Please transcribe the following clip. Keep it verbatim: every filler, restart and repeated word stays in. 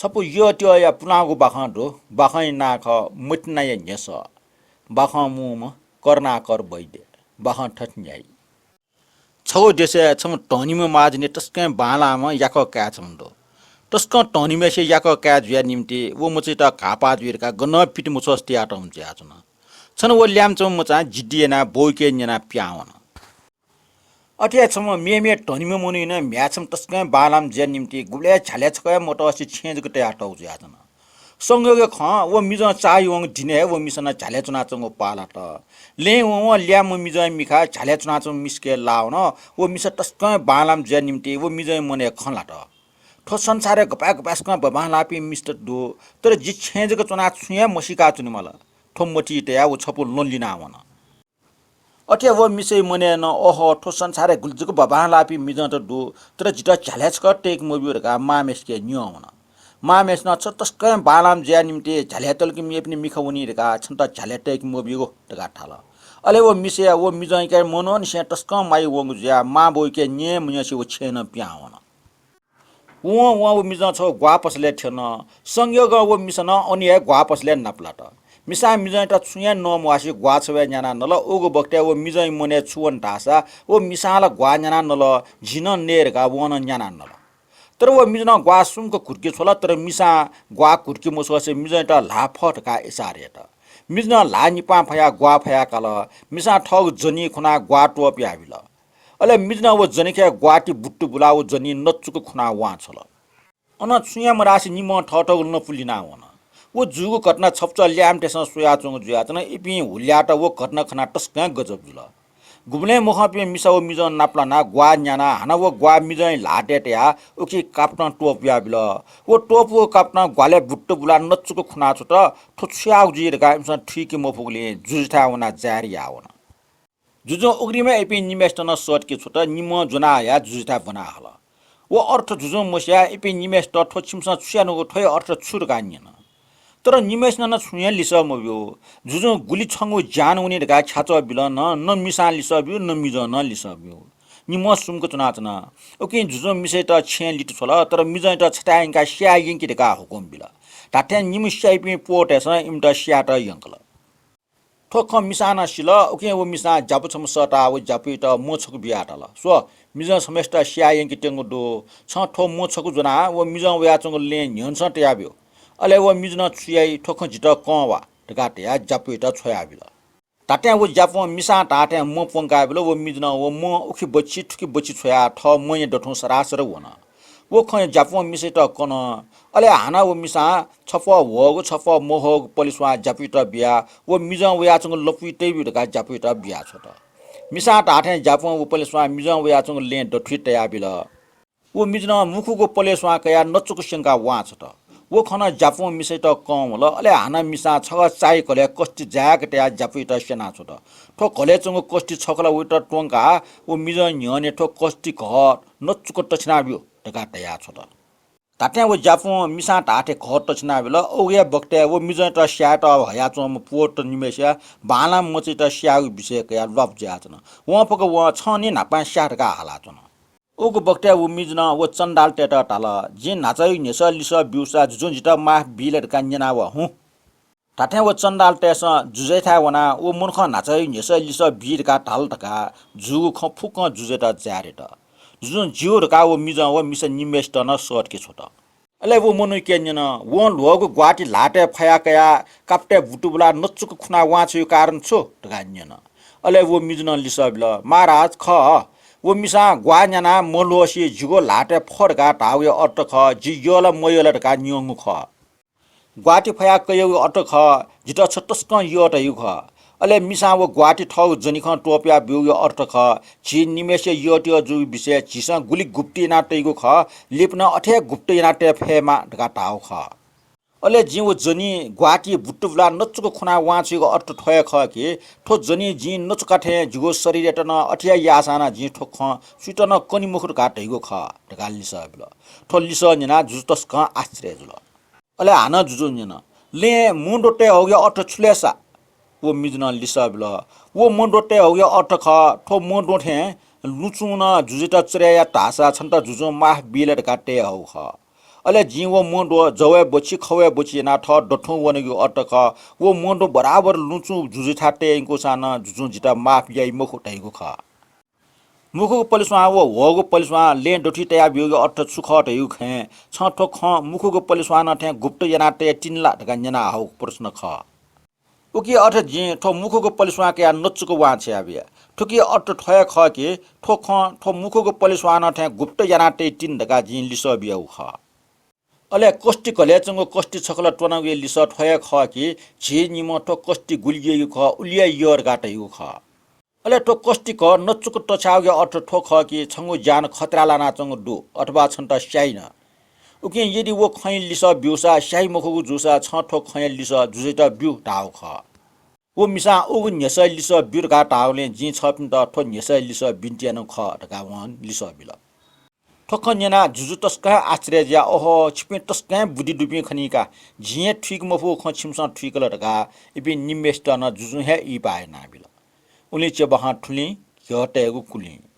छपु यःत्यःया पुलांगु बाखं दु। बाखंया नां खः मतिनाया न्ह्यसः। बाखं मू म करुणाकर वैद्य। बाखं थथे न्ह्याइ। छगू देशय् छम्ह धनीम्ह महाजनया तसकं बांलाःम्ह याकः काय् छम्ह दु। तसकं धनीम्हय्सिया याकः काय् जुया निम्ति व मचायात घाःपाः जुइ धकाः गनं पिति मछ्वःसे तयातःम्ह जुयाच्वन। छन्हु व ल्याय्म्ह च्वंम्ह मचां जिद्दी यानाः बौयाके न्यनाः पिहां वन। अथे हे छम्ह मेमेगु धनीम्ह मनूयात म्ह्याय् छम्ह तसकं बांलाःम्ह जुया निम्ति गुबलें झ्यालय् छकः हे मतःसे छेँ जक तयातःगु जुयाच्वन। संयोगया खँ, व मिजं चाःहिवंगु दिनय् हे व मिसा नं झ्यालय् च्वनाच्वंगु पाः लात। लँय् वंवं ल्याय्म्ह मिजंया मिखा झ्यालय् च्वनाच्वंम्ह मिसाके लाः वन। व मिसा तसकं बांलाःम्ह जुया निम्ति व मिजंया मनय् खँ ल्हात, थ्व संसारय् गपाय् गपाय्सकं बांबांलाःपिं मिस्त दु, तर जि छेँ जक च्वनाः छुं हे मसीका च्वनेमाल। थ्व मतिइ तयाः व छपु ल्वहं लिना वन। अथे हे व मिसाया मनय् नं, ओहो, थ्व संसारय् गुलि जक बांबांलाःपिं मिजंत दु, तर जितः झ्यालय् छकः तय्के मब्यू धकाः मांम्हय्सिके न्यं वन। मांम्हय्सिनं छ तसकं बांलाःम्ह जुया निम्ति झ्यालय् तल कि मेपिनि मिखा वनी धकाः छन्त झ्यालय् तय्के मब्यूगु धकाः धाल। अले व मिसाया व मिजंयाके मनंनिसें तसकं माया वंगु जुयाः मां बौयाके न्यं मन्यंसे व छेँय् नं पिहां वन। वं वं व मिजं छगू ग्वाः पसलय् थ्यन। संयोगं व मिसा नं अन हे ग्वाः पसलय् नापलात। मिसां मिजंयात छुं हे नमवासे ग्वाः छब्वय् न्यानाः नल। उगु बखतय् व मिजंया मनय् छु वन धाःसा व मिसां ला ग्वाः न्यानाः नल, झी नं नये धकाः वं नं न्यानाः नल। तर व मिजं नं ग्वाः सुम्क घुतुके छ्वल, तर मिसां ग्वाः घुतुके मछ्वःसे मिजंयात ल्हाः फः धकाः इसारा यात। मिजं नं ल्हाः निपां फयाः ग्वाः फयाः काल। मिसां थःगु जनी खुनाः ग्वाः त्वपुयाबिल। अले मिजं नं व जनीखय् ग्वाःति बुत्तु बुलाः व जनी नचुक खुनाः वां छ्वल। अनं छुं हे मधासे निम्हं थःथःगु लँपु लिना वन। व जूगु घटना छप्चः ल्याय्म्हतय्सं स्वयाच्वंगु जुयाच्वन। इपिं हुल्यात व घटना खनाः तसकं गजब जुल। गुबलें मखंपिं मिसा व मिजं नापलानाः ग्वाः न्यानाः हानं व ग्वाः मिजंया ल्हातय् तयाः उकी कापतं त्वपुयाबिल। व त्वपुगु कापतं ग्वालय् बुत्तु बुलाः नचुक खुनाः छ्वत। थ्व छु याःगु जुइ धकाः इमिसं थुइके मफुगुलिं जुजुथाय् वनाः जाहेर याः वन। जुजुं उघ्रिमय् इपिं निम्हय्सित नं सःतके छ्वत। निम्हं ज्वना हयाः जुजुथाय् ब्वना हल। व अर्थ जुजुं मस्याः इपिं निम्हय्सित थ्व छिमिसं छु यानागु, थ्वया अर्थ छु धकाः न्यन। तर निम्हय्सिनं नं छुं हे लिसः मब्यू। जुजुं गुलि छंगु ज्यान वनी धकाः ख्याच्वः बिल नं न मिसां लिसः ब्यू, न मिजं नं लिसः ब्यू। निम्हं सुम्क च्वनाच्वन। उकिं जुजुं मिसायात छेँय् लित छ्वल, तर मिजंयात छथाय् यंकाः स्याये यंकि धकाः हुकुम बिल। धात्थें निम्ह स्याइपिं पोःतय्सं इमित स्यायेत यंकल। थ्व खँ मिसां नं सिल। उकिं व मिसां ज्यापु छम्ह सःताः व ज्यापुयात म्वं छकू बियाः धाल, स्व, मिजं छम्हय्सित स्याये यंकेत्यंगु दु। छं थ्व म्वं छकू ज्वनाः व मिजं वयाच्वंगु लँय् न्ह्यःने छं तयाब्यु। अले व मिजं नं छु याइ, थ्व खँ जितः कं वा धकाः धयाः ज्यापुयात छ्वयाबिल। धात्थें व ज्यापुं मिसां धाःथें म्वं प्वंकाबिल। व मिजं नं व म्वं उखि बच्छि थुखि बच्छि छ्वयाः थः म्वंया दथुं सरासर वन। व खँ ज्यापुं मिसायात कन। अले हानं व मिसां छपः ह्वःगु छपः मह्वःगु पलेस्वां ज्यापुयात बियाः व मिजं वयाच्वंगु लँपुइ तइब्यु धकाः ज्यापुयात बियाछ्वत। मिसां धाःथें ज्यापुं व पलेस्वां मिजं वयाच्वंगु लँय् दथुइ तयाबिल। व मिजं नं मुखुगु पलेस्वां कयाः नचुक स्यंकाः वां छ्वत। व खनाः ज्यापुं मिसायात कं वल। अले हानं मिसां छगः चाःहिकलय् कस्ति जाय्‌क तयाः ज्यापुयात स्यनाछ्वत। थ्व घलय् च्वंगु कस्ति छखलः वयात त्वंकाः व मिजं न्ह्यःने थ्व कस्ति घः नचुक तछिनाब्यु धकाः धयाछ्वत। धात्थें व ज्यापुं मिसां धाःथें घः तछिनाबिल। उगु हे बखतय् व मिजंयात स्यायेत हयाच्वंम्ह पोःत निम्हय्सिया बांलाःम्ह मचायात स्यायेगु विषय कयाः ल्वापु जुयाच्वन। वं फक वं छं नि न्हापां स्या धकाः हालाच्वन। उगु बखतय् व मिजं नं व चण्डालतय्त धाल, जिं न्हाचायागु न्ह्यसः लिसः ब्यूसा जुजुं जितः माफ बी ला धकाः न्यना वा हुँ। धात्थें व चण्डालतय्सं जुजुयाथाय् वनाः व मनुखं न्हाचायागु न्ह्यसः लिसः बी धकाः धाल धकाः जूगु खँ फुक्कं जुजुयात जाहेर यात। जुजुं ज्यू धकाः व मिजं व मिसा निम्हय्सित नं सःतके छ्वत। अले व मनूयाके न्यन, वं ल्ह्वःगु ग्वाःति ल्हातय् फया कयाः कापतय् बुत्तु बुलाः नचुक खुनाः वां छ्वइगु कारण छु धकाः न्यन। अले व मिजं नं लिसः बिल, महाराज, खः, व मिसां ग्वाः न्यानाः मल्ह्वःसे जिगु ल्हातय् फ्व धकाः धाःगुया अर्थ खः, जि यः ला मयः ला धकाः न्यंगु खः। ग्वाःति फया कयागु अर्थ खः, जितः छ तसकं यः धइगु खः। अले मिसां व ग्वाःति थःगु जनिखं त्वपुया ब्यूगु अर्थ खः, झी निम्हय्सिया यःत्यः जूगु विषय झीसं गुलि गुप्त याना तइगु खः, लिपा नं अथे हे गुप्त याना तये फयेमा धकाः धाःगु खः। अले जिं व जनी ग्वाःति बुत्तु बुलाः नचुक खुनाः वां छ्वइगु अर्थ थ्व हे खः कि थ्व जनी जिं नचुका थें जिगु शरीरयात नं अथे हे याःसां नं जिं थ्व खँ सुइत नं कने मखु धकाः धइगु खः धकाः लिसः बिल। थ्व लिसः न्यनाः जुजु तसकं आश्चर्य जुल। अले हानं जुजुं न्यन, लँय् मं द्वः तये हःगुया अर्थ छु लय् सा? व मिजं नं लिसः बिल, व मं द्वः तये हःगुया अर्थ खः, थ्व मं द्वः थें लुँचुं नं जुजुयात चले यात धाःसा छन्त जुजुं माफ बी ला धकाः तये हःगु खः। अले जिं व म्वंद्वः जवय् बछि खवय् बछि यानाः थः दथुं वनेगु अर्थ खः। व म्वंद्वः बराबर लुँचुं जुजुथाय् तये यंकूसां नं जुजुं जितः माफ याइ मखु धइगु खः। मुखुगु पलिस्वां व ह्वःगु पलिस्वां लँय् दथुइ तयाब्यूगु अर्थ छु खः धइगु खँय् छं थ्व खँ मुखुगु पलिस्वांनं थें गुप्त यानाः तये तिनि ला धकाः न्यना हःगु प्रश्न खः। उकिया अर्थ जिं थ्व मुखुगु पलिस्वां कयाः नचुक वांछ्वया बिया। थुकिया अर्थ थ्व हे खः कि थ्व खँ थ्व मुखुगु पलिस्वांनं थें गुप्त यानाः तये तिनि धकाः जिं लिसः बियागु खः। अले कस्ति घलय् च्वंगु कस्ति छकलं त्वनागुया लिसः थ्व हे खः कि झी निम्हं थ्व कस्ति गुलि यःगु खः, उलि हे यः धकाः धइगु खः। अले थ्व कस्ति घः नचुक तछ्याःगुया अर्थ थ्व खः कि छंगु ज्यान खतराय् लानाच्वंगु दु अथवा छन्त स्याइन। उकिं यदि व खँया लिसः ब्यूसा, स्याइ मखुगु जूसा छं थ्व खँया लिसः जुजुयात ब्यु धाःगु खः। व मिसां उगु न्ह्यसःया लिसः ब्यु धकाः धाःगुलिं जिं छःपिन्त थ्व न्ह्यसःया लिसः बिन्ति यानागु खः धकाः वं लिसः बिल। थ्व खँ न्यनाः जुजु तसकं हे आश्चर्य जुयाः, "ओहो, छिपिं तसकं हे बुद्धि दुपिं खनी का, जिं हे थुइके मफुगु खँ छिमिसं थुइकल" धकाः इपिं निम्हय्‌सित नं जुजुं हे इहिपाः यानाबिल। उलिं च्यबहां थुलिं, घ्यः तयेगु कुलिं।